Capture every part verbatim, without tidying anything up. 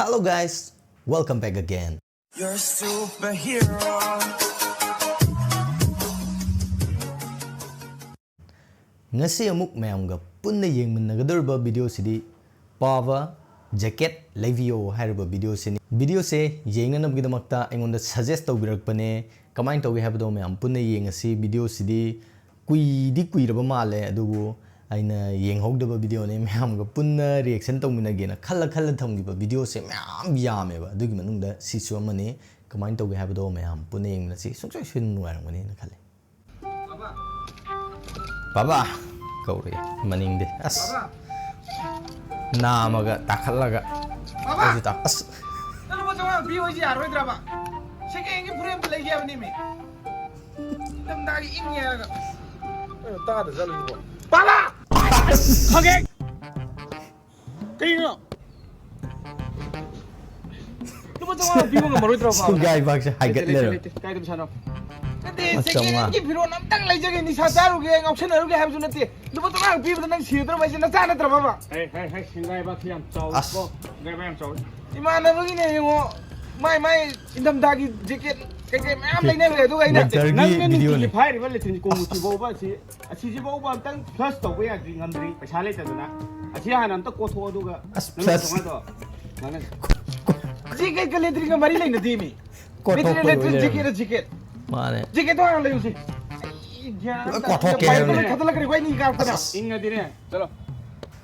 Hello guys, welcome back again. You're a superhero. ꯉꯁꯤ ꯑꯃꯨꯛ ꯃꯌꯥꯝꯒ ꯄꯨꯟꯅ ꯌꯦꯡꯃꯤꯟꯅꯒꯗꯧꯔꯤꯕ video ꯁꯤꯗꯤ ꯄꯥꯕ ꯖꯦꯀꯦꯠ ꯂꯩꯕꯤꯌꯣ ꯍꯥꯏꯔꯤꯕ video ꯁꯤꯅꯤ꯫ Video ꯁꯦ ꯌꯦꯡꯅꯅꯕꯒꯤꯗꯃꯛꯇ ꯑꯩꯉꯣꯟꯗ suggest ꯇꯧꯕꯤꯔꯛꯄꯅꯦ꯫ ꯀꯃꯥꯏꯅ ꯇꯧꯒꯦ ꯍꯥꯏꯕꯗꯣ ꯃꯌꯥꯝ ꯄꯨꯟꯅ ꯌꯦꯡꯉꯁꯤ꯫ Video ꯁꯤꯗꯤ ꯀꯨꯏꯗꯤ ꯀꯨꯏꯔꯕ ꯃꯥꯜꯂꯦ, ꯑꯗꯨꯕꯨ ꯑꯩꯅ ꯌꯦꯡꯍꯧꯗꯕ video ꯅꯦ꯫ ꯃꯌꯥꯝꯒ ꯄꯨꯟꯅ reaction ꯇꯧꯃꯤꯟꯅꯒꯦꯅ ꯈꯜꯂ ꯈꯜꯂ ꯊꯝꯈꯤꯕ video ꯁꯦ ꯃꯌꯥꯝ ꯌꯥꯝꯃꯦꯕ꯫ ꯑꯗꯨꯒꯤ ꯃꯅꯨꯡꯗ ꯁꯤꯁꯨ ꯑꯃꯅꯤ꯫ ꯀꯃꯥꯏꯅ ꯇꯧꯒꯦ ꯍꯥꯏꯕꯗꯣ ꯃꯌꯥꯝ ꯄꯨꯟꯅ ꯌꯦꯡꯃꯤꯟꯅꯁꯤ꯫ ꯁꯨꯡꯁꯣꯏ ꯁꯣꯏꯗꯅ ꯅꯨꯡꯉꯥꯏꯔꯝꯒꯅꯤꯅ ꯈꯜꯂꯤ꯫ ꯕꯥꯕꯥ ꯀꯧꯔꯛꯑꯦ ꯃꯅꯤꯡꯗꯤ꯫ ꯑꯁ, ꯅꯥꯝꯃꯒ ꯇꯥꯈꯠꯂꯒ꯫ ꯑꯩꯁꯨ ꯇꯥ-, ꯑꯁ꯫ ꯅꯪ ꯂꯨꯄꯥ ꯆꯥꯝꯃꯉꯥ ꯄꯤꯌꯨ ꯍꯥꯏꯁꯤ ꯌꯥꯔꯣꯏꯗ꯭ꯔꯕ? Second hand ꯒꯤ ꯐꯨꯔꯤꯠ ꯑꯝꯇ ꯂꯩꯒꯦ ꯍꯥꯏꯕꯅꯤꯃꯤ꯫ ꯅꯤꯡꯊꯝꯊꯥꯒꯤ ꯏꯪꯉꯦ ꯍꯥꯏꯔꯒ꯫ ꯀꯩꯅꯣ ꯇꯥꯗ ꯆꯠꯂꯤꯕꯣ? ꯕꯥꯕꯥ! ꯈꯪꯉꯦ! ꯀꯩꯅꯣ? ꯂꯨꯄꯥ ꯆꯥꯝꯃꯉꯥ ꯄꯤꯕ ꯉꯝꯃꯔꯣꯏꯗ꯭ꯔꯣ, ꯕꯥꯕꯥ? ꯁꯨꯡꯒꯥꯏ ꯄꯥꯛꯁꯦ ꯂꯩꯇꯦ, ꯂꯩꯇꯦ, ꯍꯥꯏꯒꯠꯂꯦꯔꯣ꯫ ꯂꯩꯇꯦ꯫ ꯀꯥꯏꯗ ꯄꯩꯁꯥꯅꯣ? ꯅꯠꯇꯦ, ꯂꯨꯄꯥ second hand ꯆꯥꯝꯃꯉꯥ꯫ ꯒꯤ ꯐꯤꯔꯣꯟ ꯑꯝꯇꯪ ꯂꯩꯖꯒꯦ, ꯅꯤꯁꯥ ꯆꯥꯔꯨꯒꯦ, ꯉꯥꯎꯁꯟꯅꯔꯨꯒꯦ ꯍꯥꯏꯕꯁꯨ ꯅꯠꯇꯦ꯫ ꯂꯨꯄꯥ ꯆꯥꯝꯃꯉꯥ ꯄꯤꯕꯗ ꯅꯪ ꯁꯤꯔꯗ꯭ꯔꯕ ꯍꯥꯏꯁꯦ ꯅꯆꯥ ꯅꯠꯇ꯭ꯔꯕ? ꯍꯩ, ꯍꯩ, ꯍꯩ, ꯁꯤꯡꯒꯥꯏꯕꯥꯛꯁꯤ ꯌꯥꯝ ꯆꯥꯎꯏ ꯑꯁ꯫ ꯀꯣ, ꯁꯤꯡꯒꯥꯏꯕꯥꯛ ꯌꯥꯝ ꯆꯥꯎꯏ꯫ ꯏꯃꯥꯟꯅꯕꯒꯤꯅꯦ ꯌꯦꯡꯉꯣ, ꯃꯥꯏ, ꯃꯥꯏ ꯏꯪꯊꯝꯊꯥꯒꯤ ꯖꯦꯀꯦꯠ ꯀꯩꯀꯩ ꯃꯌꯥꯝ ꯂꯩꯅꯈ꯭ꯔꯦ, ꯑꯗꯨꯒ ꯑꯩꯅ Winter ꯒꯤ ꯅꯪꯅ video ꯅꯨꯡꯇꯤꯒꯤ ꯅꯦ꯫ ꯐꯥꯏꯔꯤꯕ ꯂꯦꯇ꯭ꯔꯤꯟ ꯀꯣꯃꯨꯇꯤ ꯐꯥꯎꯕ ꯑꯁꯤ, ꯑꯁꯤꯁꯤ ꯐꯥꯎꯕ ꯑꯝꯇꯪ flush ꯇꯧꯕ ꯌꯥꯗ꯭ꯔꯤ, ꯉꯝꯗ꯭ꯔꯤ, ꯄꯩꯁꯥ ꯂꯩꯇꯗꯅ꯫ ꯑꯁꯤ ꯍꯥꯟꯅ ꯑꯝꯇ ꯀꯣꯊꯣꯛꯑꯣ, ꯑꯗꯨꯒ ꯑꯁ, ꯅꯪ flush꯫ ꯆꯥꯝꯃꯉꯥꯗꯣ ꯉꯥꯡꯅꯁꯤ꯫ ꯖꯦꯀꯦꯠꯀ ꯂꯦꯇ꯭ꯔꯤꯟꯒ ꯃꯔꯤ ꯂꯩꯅꯗꯦ ꯃꯤ꯫ ꯀꯣꯊꯣꯛꯄ ꯂꯦꯇ꯭ꯔꯤꯟ, ꯂꯦꯇ꯭ꯔꯤꯟ, ꯂꯣꯏ ꯖꯦꯀꯦꯠ, ꯂꯩꯔꯝꯃꯦ꯫ ꯖꯦꯀꯦꯠ꯫ ꯃꯥꯅꯦ꯫ ꯖꯦꯀꯦꯠꯇꯣ ꯍꯥꯟꯅ ꯂꯩꯔꯨꯁꯤ꯫ ꯑꯩ ꯒ꯭ꯌꯥꯟ ꯑꯃ ꯂꯣꯏ ꯇꯥꯗꯦ꯫ ꯀꯣꯊꯣꯛꯀꯦ ꯄꯥꯏꯞꯇꯣ ꯍꯥꯏꯔꯝꯃꯦ꯫ ꯂꯣꯏ ꯊꯥꯗꯠꯂꯛꯈ꯭ꯔꯦ, ꯑꯩꯈꯣꯏ ꯑꯅꯤ ꯀꯥꯔꯛꯇꯅ꯫ ꯑꯁ꯫ ꯏꯪꯉꯗꯤꯅꯦ, ꯆꯠꯂꯣ꯫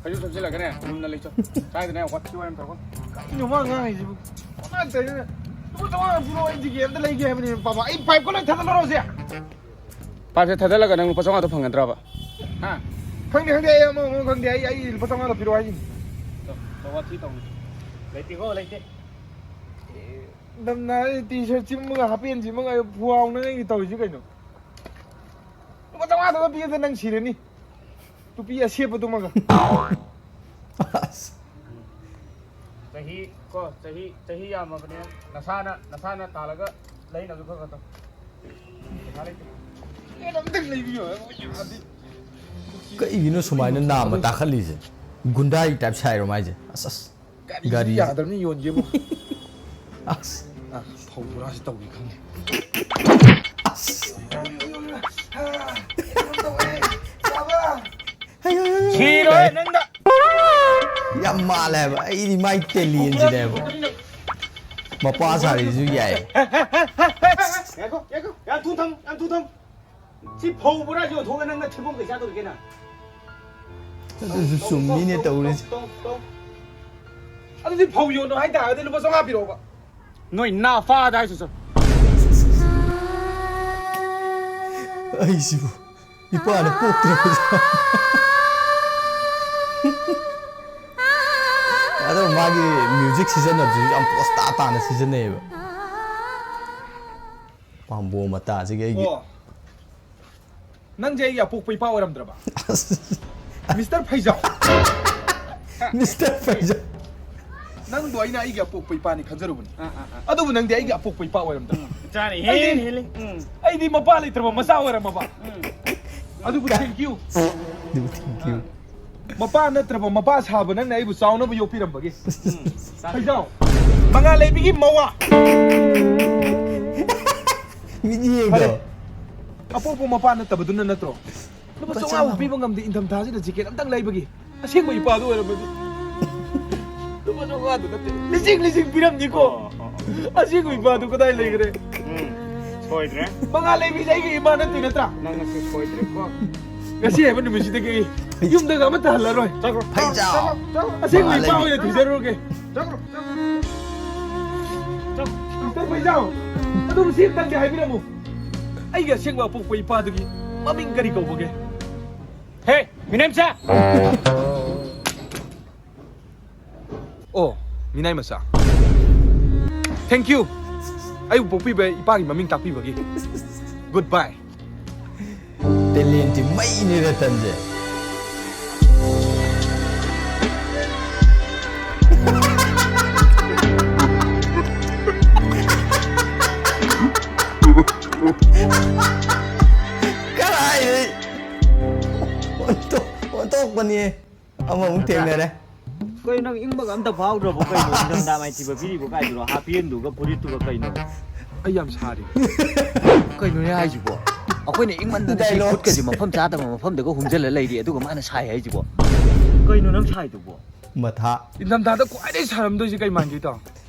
ꯐꯩꯖꯨꯞ ꯁꯨꯞꯆꯤꯜꯂꯒꯅꯦ, ꯔꯨꯝꯗ ꯂꯩꯆꯣ꯫ ꯁ꯭ꯋꯥꯏꯗꯅꯦ, ꯋꯥꯊꯤ ꯋꯥꯔꯦꯝ ꯇꯧꯔꯛꯀꯅꯨ꯫ ꯀꯩꯅꯣ ꯃꯥ ꯉꯥꯡꯉꯤꯁꯤꯕꯨ? ꯄꯪꯉꯥꯡ ꯇꯧꯔꯤꯗꯨꯅ꯫ ꯂꯨꯄꯥ ꯆꯥꯝꯃꯉꯥ ꯄꯤꯔꯛꯑꯣ, ꯑꯩ ꯖꯦꯀꯦꯠ ꯑꯝꯇ ꯂꯩꯒꯦ ꯍꯥꯏꯕꯅꯦ, ꯄꯥꯕ꯫ ꯑꯩ ꯄꯥꯏꯞꯀ ꯂꯣꯏ ꯊꯥꯗꯠꯂꯔꯣ ꯍꯧꯖꯤꯛ? ꯄꯥꯏꯞꯁꯦ ꯊꯥꯗꯠꯂꯒ ꯅꯪ ꯂꯨꯄꯥ ꯆꯥꯝꯃꯉꯥꯗꯣ ꯐꯪꯒꯗ꯭ꯔꯕ? ꯍꯥ? ꯈꯪꯗꯦ, ꯈꯪꯗꯦ, ꯑꯩ ꯑꯃ, ꯑꯃ ꯈꯪꯗꯦ꯫ ꯑꯩ, ꯑꯩ ꯂꯨꯄꯥ ꯆꯥꯝꯃꯉꯥꯗꯣ ꯄꯤꯔꯛꯑꯣ ꯍꯥꯏꯁꯤꯅꯤ꯫ ꯆꯣ, ꯆꯣ, ꯋꯥꯊꯤ ꯇꯧꯅꯨ꯫ ꯂꯩꯇꯦꯀꯣ, ꯂꯩꯇꯦ꯫ ꯅꯝꯅ ꯇꯤ ꯁꯔꯠ ꯁꯤꯃꯒ ꯍꯥꯄꯦꯟ ꯁꯤꯃꯒ ꯐꯨꯋꯥꯎꯅꯉꯩꯒꯤ ꯇꯧꯔꯤꯁꯤ ꯀꯩꯅꯣ? ꯂꯨꯄꯥ ꯆꯥꯝꯃꯉꯥꯗꯨꯒ ꯄꯤꯔꯗ ꯅꯪ ꯁꯤꯔꯅꯤ꯫ ꯇꯨꯄꯤ ꯑꯁꯦꯞꯄꯗꯨꯃꯒ꯫ ꯑꯁ꯫ ꯆꯍꯤ ꯀꯣ, ꯆꯍꯤ, ꯆꯍꯤ ꯌꯥꯝꯃꯕꯅꯦ꯫ ꯅꯁꯥꯅ, ꯅꯁꯥꯅ ꯇꯥꯜꯂꯒ ꯂꯩꯅꯕꯁꯨ ꯈꯔ ꯈꯔ ꯇꯧ꯫ ꯄꯩꯁꯥ ꯂꯩꯇꯦ꯫ ꯀꯩꯅꯣꯝꯇꯪ ꯂꯩꯕꯤꯌꯣ ꯍꯥꯏꯕ, ꯌꯥꯗꯦ꯫ ꯀꯩꯒꯤꯅꯣ ꯁꯨꯃꯥꯏꯅ ꯅꯥꯝꯃ ꯇꯥꯈꯠꯂꯤꯁꯦ? ꯒꯨꯟꯗꯥꯒꯤ type ꯁꯥꯏꯔꯣ ꯃꯥꯏꯁꯦ? ꯑꯁ, ꯑꯁ꯫ ꯒꯥꯔꯤꯁꯤ ꯒꯥꯔꯤꯁꯤ꯫ ꯌꯥꯗ꯭ꯔꯕꯅꯤ ꯌꯣꯟꯒꯦꯕꯨ꯫ ꯑꯁ꯫ ꯑ, ꯐꯧ ꯕꯣꯔꯥꯁꯤ ꯇꯧꯒꯦ ꯈꯪꯉꯦ꯫ ꯑꯁ꯫ ꯍꯩ, ꯍꯩ, ꯍꯩ, ꯍꯩ꯫ ꯁꯤꯔꯣꯏ ꯅꯪꯗ꯫ ꯌꯥꯝ ꯃꯥꯜꯂꯦ ꯍꯥꯏꯕ꯫ ꯑꯩꯗꯤ ꯃꯥꯏ ꯇꯦꯂꯦꯟꯁꯤꯅꯦꯕ꯫ ꯃꯄꯥ ꯁꯥꯔꯤꯁꯨ ꯌꯥꯏ꯫ ꯉꯥꯏꯈꯣ, ꯉꯥꯏꯈꯣ, ꯌꯥꯝ ꯊꯨ ꯊꯝ, ꯌꯥꯝ ꯊꯨ ꯊꯝ꯫ ꯁꯤ ꯐꯧ ꯕꯣꯔꯥ ꯌꯣꯟꯊꯣꯛꯑꯒ ꯅꯪꯅ ꯊꯤꯕꯣꯡ ꯀꯩ ꯆꯥꯗꯧꯔꯤꯒꯦ ꯅꯪ? ꯑꯗꯨꯁꯨ ꯆꯨꯝꯃꯤꯅꯦ ꯇꯧꯔꯤꯁꯦ꯫ ꯇꯧ, ꯇꯧ, ꯇꯧ꯫ ꯑꯗꯨꯗꯤ ꯐꯧ ꯌꯣꯟꯅꯣ ꯍꯥꯏꯇꯥꯔꯒꯗꯤ ꯂꯨꯄꯥ ꯆꯥꯝꯃꯉꯥ ꯄꯤꯔꯛꯑꯣꯕ꯫ ꯅꯣꯏ ꯅꯥ ꯐꯥꯗ ꯍꯥꯏꯁꯨ ꯆꯠ꯫ ꯑꯩꯁꯤꯕꯨ ꯏꯄꯥꯅ ꯄꯣꯛꯇ꯭ꯔꯕ꯫ ꯑꯗꯣ ꯃꯥꯒꯤ ꯃ꯭ꯌꯨꯖꯤꯛ ꯁꯤꯖꯤꯟꯅꯕꯁꯨ ꯌꯥꯝ ꯄꯣꯁ ꯇꯥ ꯇꯥꯅ ꯁꯤꯖꯤꯟꯅꯩꯌꯦꯕ꯫ ꯄꯥꯝꯕꯣꯝ ꯃꯇꯥꯁꯤꯒꯤ ꯑꯩꯒꯤ꯫ ꯑꯣ꯫ ꯅꯪꯁꯦ ꯑꯩꯒꯤ ꯑꯄꯣꯛꯄ ꯏꯄꯥ ꯑꯣꯏꯔꯝꯗ꯭ꯔꯕ? ꯃꯤꯁꯇꯔ ꯐꯩꯖꯥꯎ꯫ ꯃꯤꯁꯇꯔ ꯐꯩꯖꯥꯎ꯫ ꯅꯪꯕꯨ ꯑꯩꯅ ꯑꯩꯒꯤ ꯑꯄꯣꯛꯄ ꯏꯄꯥꯅꯤ ꯈꯟꯖꯔꯨꯕꯅꯤ꯫ ꯑꯥ, ꯑꯥ, ꯑꯥ꯫ ꯑꯗꯨꯕꯨ ꯅꯪꯗꯤ ꯑꯩꯒꯤ ꯑꯄꯣꯛꯄ ꯏꯄꯥ ꯑꯣꯏꯔꯝꯗ꯭ꯔꯕ? ꯏꯆꯥꯅ ꯏꯍꯦꯟ ꯑꯩꯗꯤ, ꯍꯦꯜꯂꯤ꯫ ꯎꯝ꯫ ꯑꯩꯗꯤ ꯃꯄꯥ ꯂꯩꯇ꯭ꯔꯕ ꯃꯆꯥ ꯑꯣꯏꯔꯝꯃꯕ? ꯎꯝ꯫ ꯑꯗꯨꯕꯨ thank you꯫ ꯑꯗꯨꯕꯨ thank you꯫ ꯃꯄꯥ ꯅꯠꯇ꯭ꯔꯕ ꯃꯄꯥ ꯁꯥꯕ ꯅꯪꯅ ꯑꯩꯕꯨ ꯆꯥꯎꯅꯕ ꯌꯣꯛꯄꯤꯔꯝꯕꯒꯤ꯫ ꯎꯝ꯫ ꯐꯩꯖꯥꯎ꯫ ꯃꯉꯥ ꯂꯩꯕꯤꯒꯤ ꯃꯋꯥ꯫ ꯃꯤꯠꯌꯦꯡꯗꯣ꯫ ꯐꯔꯦ꯫ ꯑꯄꯣꯛꯄ ꯃꯄꯥ ꯅꯠꯇꯕꯗꯨꯅ ꯅꯠꯇ꯭ꯔꯣ? ꯂꯨꯄꯥ ꯂꯨꯄꯥ ꯆꯥꯝꯃꯉꯥ ꯆꯥꯝꯃꯉꯥ꯫ ꯄꯤꯕ ꯉꯝꯗꯦ ꯏꯪꯊꯝꯊꯥꯁꯤꯗ ꯖꯦꯀꯦꯠ ꯑꯝꯇꯪ ꯂꯩꯕꯒꯤ꯫ ꯑꯁꯦꯡꯕ ꯏꯄꯥꯗꯨ ꯑꯣꯏꯔꯝꯃꯗꯤ꯫ ꯂꯨꯄꯥ ꯆꯥꯝꯃꯉꯥꯗꯨ ꯅꯠꯇꯦ꯫ ꯂꯤꯁꯤꯡ ꯂꯤꯁꯤꯡ ꯄꯤꯔꯝꯅꯤꯀꯣ꯫ ꯑꯣ, ꯑꯣ, ꯑꯣ꯫ ꯑꯁꯦꯡꯕ ꯏꯄꯥꯗꯨ ꯀꯗꯥꯏ ꯂꯩꯈ꯭ꯔꯦ? ꯎꯝ, ꯁꯣꯏꯗ꯭ꯔꯦ꯫ ꯃꯉꯥ ꯂꯩꯕꯤꯁꯦ ꯑꯩꯒꯤ ꯏꯃꯥ ꯅꯠꯇꯦ ꯅꯠꯇ꯭ꯔꯥ? ꯅꯪ ꯉꯁꯤ ꯁꯣꯏꯗ꯭ꯔꯦꯀꯣ꯫ ꯉꯁꯤ ꯍꯥꯏꯕ ꯅꯨꯃꯤꯠꯁꯤꯗꯒꯤ ꯑꯩ ꯌꯨꯝꯗꯒ ꯑꯃꯠꯇ ꯍꯜꯂꯔꯣꯏ꯫ ꯆꯠꯈ꯭ꯔꯣ꯫ ꯐꯩꯖꯥꯎ꯫ ꯆꯠꯈ꯭ꯔꯣ, ꯆꯠꯈ꯭ꯔꯣ꯫ ꯑꯁꯦꯡꯕ ꯃꯉꯥ ꯏꯄꯥ ꯂꯩꯕꯤ꯫ ꯑꯣꯏꯅ ꯊꯤꯖꯔꯨꯔꯒꯦ꯫ ꯆꯠꯈ꯭ꯔꯣ, ꯆꯠꯈ꯭ꯔꯣ꯫ ꯆꯠꯈ꯭ꯔꯣ꯫ ꯃꯤꯁꯇꯔ ꯐꯩꯖꯥꯎ, ꯑꯗꯨꯝ ꯁꯤ ꯑꯝꯇ ꯍꯥꯏꯕꯤꯔꯝꯃꯨ꯫ ꯑꯩꯒꯤ ꯑꯁꯦꯡꯕ ꯑꯄꯣꯛꯄ ꯏꯄꯥꯗꯨꯒꯤ ꯃꯃꯤꯡ ꯀꯔꯤ ꯀꯧꯕꯒꯦ? ꯍꯦ, ꯃꯤꯅꯦꯝꯆꯥ! ꯑꯣ, ꯃꯤꯅꯥꯏ ꯃꯆꯥ꯫ Thank you꯫ ꯑꯩꯕꯨ ꯄꯣꯛꯄꯤꯕ ꯏꯄꯥꯒꯤ ꯃꯃꯤꯡ ꯇꯥꯛꯄꯤꯕꯒꯤ꯫ Goodbye꯫ ꯇꯦꯂꯦꯟꯇꯤ ꯃꯩꯅꯦ ꯔꯇꯟꯁꯦ꯫ ꯀꯔꯥꯏꯗꯩ? ꯑꯣꯟꯊꯣꯛ-, ꯑꯣꯟꯊꯣꯛꯄꯅꯤꯍꯦ꯫ ꯑꯃꯃꯨꯛ ꯊꯦꯡꯅꯔꯦ꯫ ꯀꯩꯅꯣ, ꯅꯪ ꯏꯪꯕꯒ ꯑꯝꯇ ꯐꯥꯎꯗ꯭ꯔꯕꯣ? ꯀꯩꯅꯣ, ꯅꯤꯡꯊꯝꯊꯥ ꯃꯥꯏꯊꯤꯕ ꯄꯤꯔꯤꯕꯣ? ꯀꯥꯏꯗꯅꯣ, ꯍꯥꯞ ꯄꯦꯟꯗꯨꯒ ꯐꯨꯔꯤꯠꯇꯨꯒ ꯀꯩꯅꯣ? ꯑꯩ ꯌꯥꯝ ꯁꯥꯔꯤ꯫ ꯀꯩꯅꯣꯅꯦ ꯍꯥꯏꯁꯤꯕꯣ? ꯑꯩꯈꯣꯏꯅ ꯏꯪꯃꯟꯗꯅ ꯁꯤ ꯈꯨꯠꯀꯁꯦ ꯃꯐꯝ ꯆꯥꯗꯕ ꯃꯐꯝꯗꯒ ꯍꯨꯝꯖꯤꯜꯂ ꯂꯩꯔꯤ, ꯑꯗꯨꯒ ꯃꯥꯅ ꯁꯥꯏ ꯍꯥꯏꯁꯤꯕꯣ? ꯀꯩꯅꯣ ꯅꯪ ꯁꯥꯏꯗꯨꯕꯣ? ꯃꯊꯥ꯫ ꯏꯪꯊꯝꯊꯥꯗ ꯈ꯭ꯋꯥꯏꯗꯒꯤ ꯁꯥꯔꯝꯗꯣꯏꯁꯦ ꯀꯩ ꯃꯥꯟꯒꯦ, ꯏꯇꯥꯎ?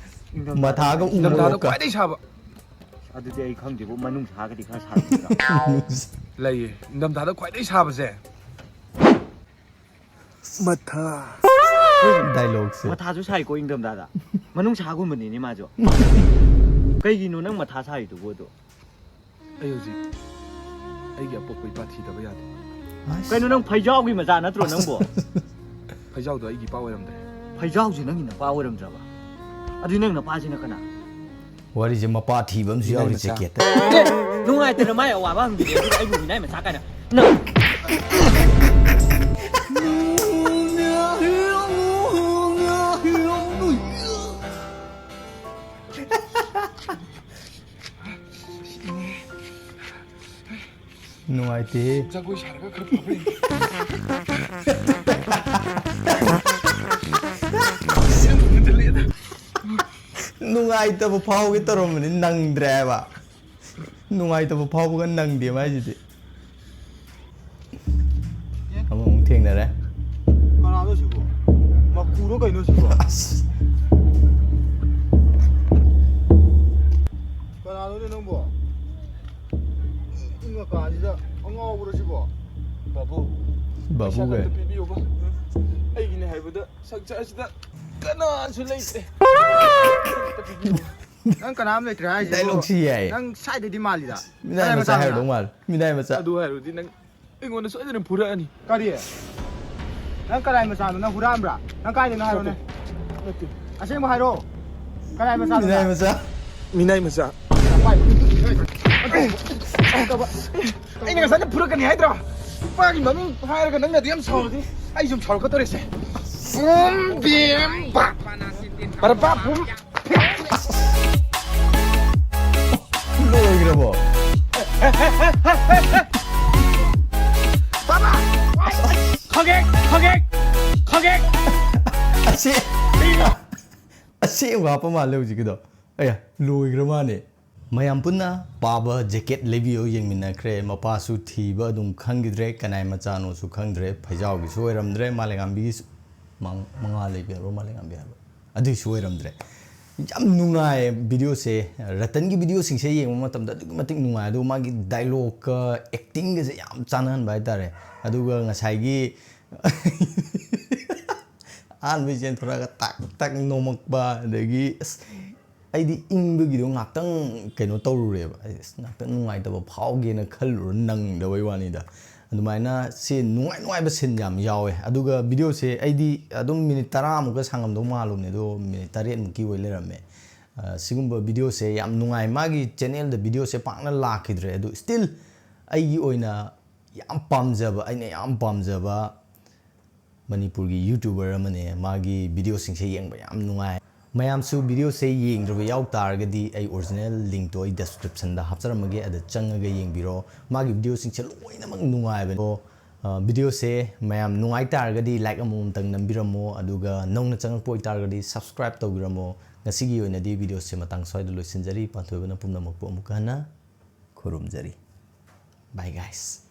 ꯏꯪꯊꯝꯊꯥꯗ ꯃꯊꯥꯒ ꯎ ꯏꯪꯊꯝꯊꯥꯗ ꯃꯣꯔꯣꯛꯀ꯫ ꯈ꯭ꯋꯥꯏꯗꯒꯤ ꯁꯥꯕ꯫ ꯑꯗꯨꯗꯤ ꯑꯩ ꯈꯪꯗꯦꯕꯨ, ꯃꯅꯨꯡ ꯁꯥꯒꯗꯤ ꯈꯔ ꯁꯥꯔꯝꯒꯗ꯭ꯔꯥ? ꯂꯩꯌꯦ, ꯏꯪꯊꯝꯊꯥꯗ ꯈ꯭ꯋꯥꯏꯗꯒꯤ ꯁꯥꯕꯁꯦ꯫ ꯃꯊꯥ꯫ ꯗꯥꯏꯂꯣꯛꯁꯦ꯫ ꯃꯊꯥꯁꯨ ꯁꯥꯏꯀꯣ ꯏꯪꯊꯝꯊꯥꯗ꯫ ꯃꯅꯨꯡ ꯁꯥꯒꯨꯝꯕꯅꯤꯅꯦ ꯃꯥꯁꯨ꯫ ꯀꯩꯒꯤꯅꯣ ꯅꯪ ꯃꯊꯥ ꯁꯥꯔꯤꯗꯨꯕꯨ ꯑꯗꯣ? ꯑꯩ ꯍꯧꯖꯤꯛ ꯑꯩꯒꯤ ꯑꯄꯣꯛꯄ ꯏꯄꯥ ꯊꯤꯗꯕ ꯌꯥꯗꯦ꯫ ꯑꯁ꯫ ꯀꯩꯅꯣ, ꯅꯪ ꯐꯩꯖꯥꯎꯒꯤ ꯃꯆꯥ ꯅꯠꯇ꯭ꯔꯣ ꯅꯪꯕꯣ? ꯐꯩꯖꯥꯎꯗꯣ ꯑꯩꯒꯤ ꯏꯄꯥ ꯑꯣꯏꯔꯝꯗ꯭ꯔꯦ꯫ ꯐꯩꯖꯥꯎꯁꯦ ꯅꯪꯒꯤ ꯅꯄꯥ ꯑꯣꯏꯔꯝꯗ꯭ꯔꯕ? ꯑꯗꯨꯗꯤ ꯅꯪ ꯅꯄꯥꯁꯤꯅ ꯀꯅꯥ? ꯋꯥꯔꯤꯁꯦ ꯃꯄꯥ ꯊꯤꯕ ꯑꯃꯁꯨ ꯌꯥꯎꯔꯤ ꯃꯆꯥ꯫ ꯖꯦꯀꯦꯠꯇ꯫ ꯑꯦ, ꯅꯨꯡꯉꯥꯏꯇꯅ ꯃꯥꯏ ꯑꯋꯥꯕ ꯍꯪꯕꯤꯔꯦ, ꯑꯗꯨꯒ ꯑꯩꯕꯨ ꯃꯤꯅꯥꯏ ꯃꯆꯥ ꯀꯥꯏꯅ꯫ ꯅꯪ ꯅꯨꯡꯉꯥꯏꯇꯦ꯫ ꯖꯒꯣꯏ ꯁꯥꯔꯒ ꯈꯔ ꯐꯕ ꯌꯦꯡꯒꯦ꯫ ꯅꯨꯡꯉꯥꯏꯇꯕ ꯐꯥꯎꯒꯦ ꯇꯧꯔꯝꯕꯅꯤ, ꯅꯪꯗ꯭ꯔꯦ ꯍꯥꯏꯕ꯫ ꯅꯨꯡꯉꯥꯏꯇꯕ ꯐꯥꯎꯕꯒ ꯅꯪꯗꯦ ꯍꯥꯏꯁꯤꯗꯤ꯫ ꯑꯃꯃꯨꯛ ꯊꯦꯡꯅꯔꯦ꯫ ꯀꯅꯥꯅꯣ ꯁꯤꯕꯣ? ꯃꯀꯨꯔꯣ ꯀꯩꯅꯣ ꯁꯤꯕꯣ? ꯑꯁ꯫ ꯀꯅꯥꯅꯣꯅꯦ ꯅꯪꯕꯣ? ꯏꯪꯉꯀꯥꯟꯁꯤꯗ ꯑꯉꯥꯎꯕꯔꯣ ꯁꯤꯕꯣ? ꯕꯥꯕꯨ, ꯕꯥꯕꯨ ꯄꯩꯁꯥ ꯀꯩ? ꯈꯛꯇ ꯄꯤꯕꯤꯌꯨꯕ꯫ ꯑꯩꯒꯤꯅꯦ ꯍꯥꯏꯕꯗ ꯁꯪꯁꯥꯔꯁꯤꯗ ꯀꯅꯥꯁꯨ ꯂꯩꯇ꯭ꯔꯦ꯫ ꯅꯪ ꯀꯅꯥꯝ ꯂꯩꯇ꯭ꯔꯦ ꯍꯥꯏꯁꯤꯕꯨ? ꯗꯥꯏꯂꯣꯛꯁꯤ ꯌꯥꯏ꯫ ꯅꯪ ꯁꯥꯏꯗꯩꯗꯤ ꯃꯥꯜꯂꯤꯗ꯫ ꯃꯤꯅꯥꯏ ꯀꯅꯥꯏ ꯃꯆꯥ ꯃꯆꯥꯅꯣ ꯍꯥꯏꯔꯨꯗꯧ ꯅꯪ? ꯃꯥꯜꯂꯦ꯫ ꯃꯤꯅꯥꯏ ꯃꯆꯥ꯫ ꯑꯗꯨ ꯍꯥꯏꯔꯨꯔꯗꯤ ꯅꯪ ꯑꯩꯉꯣꯟꯗ ꯁꯣꯏꯗꯅ ꯐꯨꯔꯛꯑꯅꯤ꯫ ꯀꯔꯤ? ꯅꯪ ꯀꯅꯥꯏ ꯃꯆꯥꯅꯣ? ꯅꯪ ꯍꯨꯔꯥꯟꯕ꯭ꯔꯥ? ꯅꯪ ꯀꯥꯏꯗꯩꯅꯣ ꯍꯥꯏꯔꯣꯅꯦ? ꯅꯠꯇꯦ꯫ ꯑꯁꯦꯡꯕ ꯍꯥꯏꯔꯣ꯫ ꯀꯅꯥꯏ ꯃꯆꯥꯅꯣ ꯃꯤꯅꯥꯏ ꯅꯪ? ꯃꯆꯥ꯫ ꯃꯤꯅꯥꯏ ꯃꯆꯥ꯫ ꯅꯄꯥꯏ-, ꯑꯩꯅ ꯉꯁꯥꯏꯅ ꯐꯨꯔꯛꯀꯅꯤ ꯍꯥꯏꯗ꯭ꯔꯣ? ꯅꯨꯄꯥꯒꯤ ꯃꯃꯤꯡ ꯍꯥꯏꯔꯒ ꯅꯪꯅ ꯑꯗꯨ ꯌꯥꯝ ꯁꯥꯎꯔꯗꯤ ꯑꯩ ꯁꯨꯝ ꯁꯥꯎꯔꯛꯀꯗꯧꯔꯦꯁꯦ꯫ ꯕꯨꯝ ꯕꯤꯝ ꯕꯥ꯫ ꯕꯔꯕꯥ ꯕꯨꯝ꯫ ꯂꯣꯏꯈ꯭ꯔꯕꯣ? ꯕꯥꯕꯥ! ꯈꯥꯒꯦ! ꯈꯥꯒꯦ! ꯈꯥꯒꯦ! ꯁꯤ ꯑꯁꯦꯡꯕ ꯍꯥꯞꯄ ꯃꯥꯜꯂꯦ ꯍꯧꯖꯤꯛꯀꯤꯗꯣ꯫ ꯑꯌꯥ, ꯂꯣꯏꯈ꯭ꯔ ꯃꯥꯅꯦ꯫ ꯃꯌꯥꯝ ꯄꯨꯟꯅ ꯄꯥꯕ ꯖꯦꯀꯦꯠ ꯂꯩꯕꯤꯌꯣ ꯌꯦꯡꯃꯤꯟꯅꯈ꯭ꯔꯦ꯫ ꯃꯄꯥꯁꯨ ꯊꯤꯕ ꯑꯗꯨꯝ ꯈꯪꯈꯤꯗ꯭ꯔꯦ, ꯀꯅꯥꯏ ꯃꯆꯥꯅꯣꯁꯨ ꯈꯪꯗ꯭ꯔꯦ꯫ ꯐꯩꯖꯥꯎꯒꯤꯁꯨ ꯑꯣꯏꯔꯝꯗ꯭ꯔꯦ, ꯃꯥꯂꯦꯝꯉꯥꯟꯕꯤꯒꯤꯁꯨ, ꯃꯪ-, ꯃꯉꯥ ꯂꯩꯕꯤ ꯍꯥꯏꯕ꯭ꯔꯣ, ꯃꯥꯂꯦꯝꯉꯥꯟꯕꯤ ꯍꯥꯏꯕ꯭ꯔꯣ, ꯑꯗꯨꯏꯁꯨ ꯑꯣꯏꯔꯝꯗ꯭ꯔꯦ꯫ ꯌꯥꯝ ꯅꯨꯡꯉꯥꯏꯌꯦ ꯚꯤꯗꯤꯑꯣꯁꯦ꯫ ꯔꯇꯟꯒꯤ ꯚꯤꯗꯤꯑꯣꯁꯤꯡꯁꯦ ꯌꯦꯡꯕ ꯃꯇꯝꯗ ꯑꯗꯨꯛꯀꯤ ꯃꯇꯤꯛ ꯅꯨꯡꯉꯥꯏ, ꯑꯗꯨꯒ ꯃꯥꯒꯤ ꯗꯥꯏꯂꯣꯛꯀ ꯑꯦꯛꯇꯤꯡꯒꯁꯦ ꯌꯥꯝ ꯆꯥꯟꯅꯍꯟꯕ ꯍꯥꯏꯇꯥꯔꯦ꯫ ꯑꯗꯨꯒ ꯉꯁꯥꯏꯒꯤ ꯑꯍꯥꯟꯕ ꯏꯆꯦꯟ ꯊꯣꯔꯛꯑꯒ ꯇꯥꯛ ꯇꯥꯛ ꯅꯣꯝꯃꯛꯄ, ꯑꯗꯒꯤ ꯑꯁ, ꯑꯩꯗꯤ ꯏꯪꯕꯒꯤꯗꯣ ꯉꯥꯛꯇꯪ ꯀꯩꯅꯣ ꯇꯧꯔꯨꯔꯦꯕ꯫ ꯑꯩ ꯑꯁ, ꯉꯥꯛꯇꯪ ꯅꯨꯡꯉꯥꯏꯇꯕ ꯐꯥꯎꯒꯦꯅ ꯈꯜꯂꯨꯔ ꯅꯪꯗꯕꯩ ꯋꯥꯅꯤꯗ꯫ ꯑꯗꯨꯃꯥꯏꯅ ꯁꯤ ꯅꯨꯡꯉꯥꯏ ꯅꯨꯡꯉꯥꯏꯕ ꯁꯤꯟ ꯌꯥꯝ ꯌꯥꯎꯋꯦ꯫ ꯑꯗꯨꯒ ꯚꯤꯗꯤꯑꯣꯁꯦ ꯑꯩꯗꯤ ꯑꯗꯨꯝ ꯃꯤꯅꯤꯠ ꯇꯔꯥꯃꯨꯛꯀ ꯁꯥꯡꯉꯝꯗꯧ ꯃꯥꯜꯂꯨꯕꯅꯦ, ꯑꯗꯣ ꯃꯤꯅꯤꯠ ꯇꯔꯦꯠꯃꯨꯛꯀꯤ ꯑꯣꯏ ꯂꯩꯔꯝꯃꯦ꯫ ꯑ, ꯁꯤꯒꯨꯝꯕ ꯚꯤꯗꯤꯑꯣꯁꯦ ꯌꯥꯝ ꯅꯨꯡꯉꯥꯏ꯫ ꯃꯥꯒꯤ ꯆꯦꯅꯦꯜꯗ ꯚꯤꯗꯤꯑꯣꯁꯦ ꯄꯥꯛꯅ ꯂꯥꯛꯈꯤꯗ꯭ꯔꯦ, ꯑꯗꯨ ꯁ꯭ꯇꯤꯜ ꯑꯩꯒꯤ ꯑꯣꯏꯅ ꯌꯥꯝ ꯄꯥꯝꯖꯕ, ꯑꯩꯅ ꯌꯥꯝ ꯄꯥꯝꯖꯕ ꯃꯅꯤꯄꯨꯔꯒꯤ ꯌꯨꯇ꯭ꯌꯨꯕꯔ ꯑꯃꯅꯦ꯫ ꯃꯥꯒꯤ ꯚꯤꯗꯤꯑꯣꯁꯤꯡꯁꯦ ꯌꯦꯡꯕ ꯌꯥꯝ ꯅꯨꯡꯉꯥꯏ꯫ ꯃꯌꯥꯝꯁꯨ ꯚꯤꯗꯤꯑꯣꯁꯦ ꯌꯦꯡꯗ꯭ꯔꯕ ꯌꯥꯎ ꯇꯥꯔꯒꯗꯤ ꯑꯩ ꯑꯣꯔꯤꯖꯤꯅꯦꯜ ꯂꯤꯡꯛꯇꯣ ꯑꯩ ꯗꯦꯁꯀ꯭ꯔꯤꯞꯁꯟꯗ ꯍꯥꯞꯆꯔꯝꯃꯒꯦ, ꯑꯗ ꯆꯪꯉꯒ ꯌꯦꯡꯕꯤꯔꯣ꯫ ꯃꯥꯒꯤ ꯚꯤꯗꯤꯑꯣꯁꯤꯡꯁꯦ ꯂꯣꯏꯅꯃꯛ ꯅꯨꯡꯉꯥꯏꯕꯅꯦ꯫ ꯑꯗꯣ, ꯑ, ꯚꯤꯗꯤꯑꯣꯁꯦ ꯃꯌꯥꯝ ꯅꯨꯡꯉꯥꯏ ꯇꯥꯔꯒꯗꯤ ꯂꯥꯏꯛ ꯑꯃꯃꯝꯇꯪ ꯅꯝꯕꯤꯔꯝꯃꯣ, ꯑꯗꯨꯒ ꯅꯧꯅ ꯆꯪꯉꯛꯄ ꯑꯣꯏꯇꯥꯔꯒꯗꯤ ꯁꯕꯁꯀ꯭ꯔꯥꯏꯕ ꯇꯧꯕꯤꯔꯝꯃꯣ꯫ ꯉꯁꯤꯒꯤ ꯑꯣꯏꯅꯗꯤ ꯚꯤꯗꯤꯑꯣꯁꯦ ꯃꯇꯥꯡ ꯁ꯭ꯋꯥꯏꯗ ꯂꯣꯏꯁꯤꯟꯖꯔꯤ꯫ ꯄꯥꯟꯊꯣꯏꯕꯅ ꯄꯨꯝꯅꯃꯛꯄꯨ ꯑꯃꯨꯛꯀ ꯍꯟꯅ ꯈꯨꯔꯨꯝꯖꯔꯤ꯫ Bye guys꯫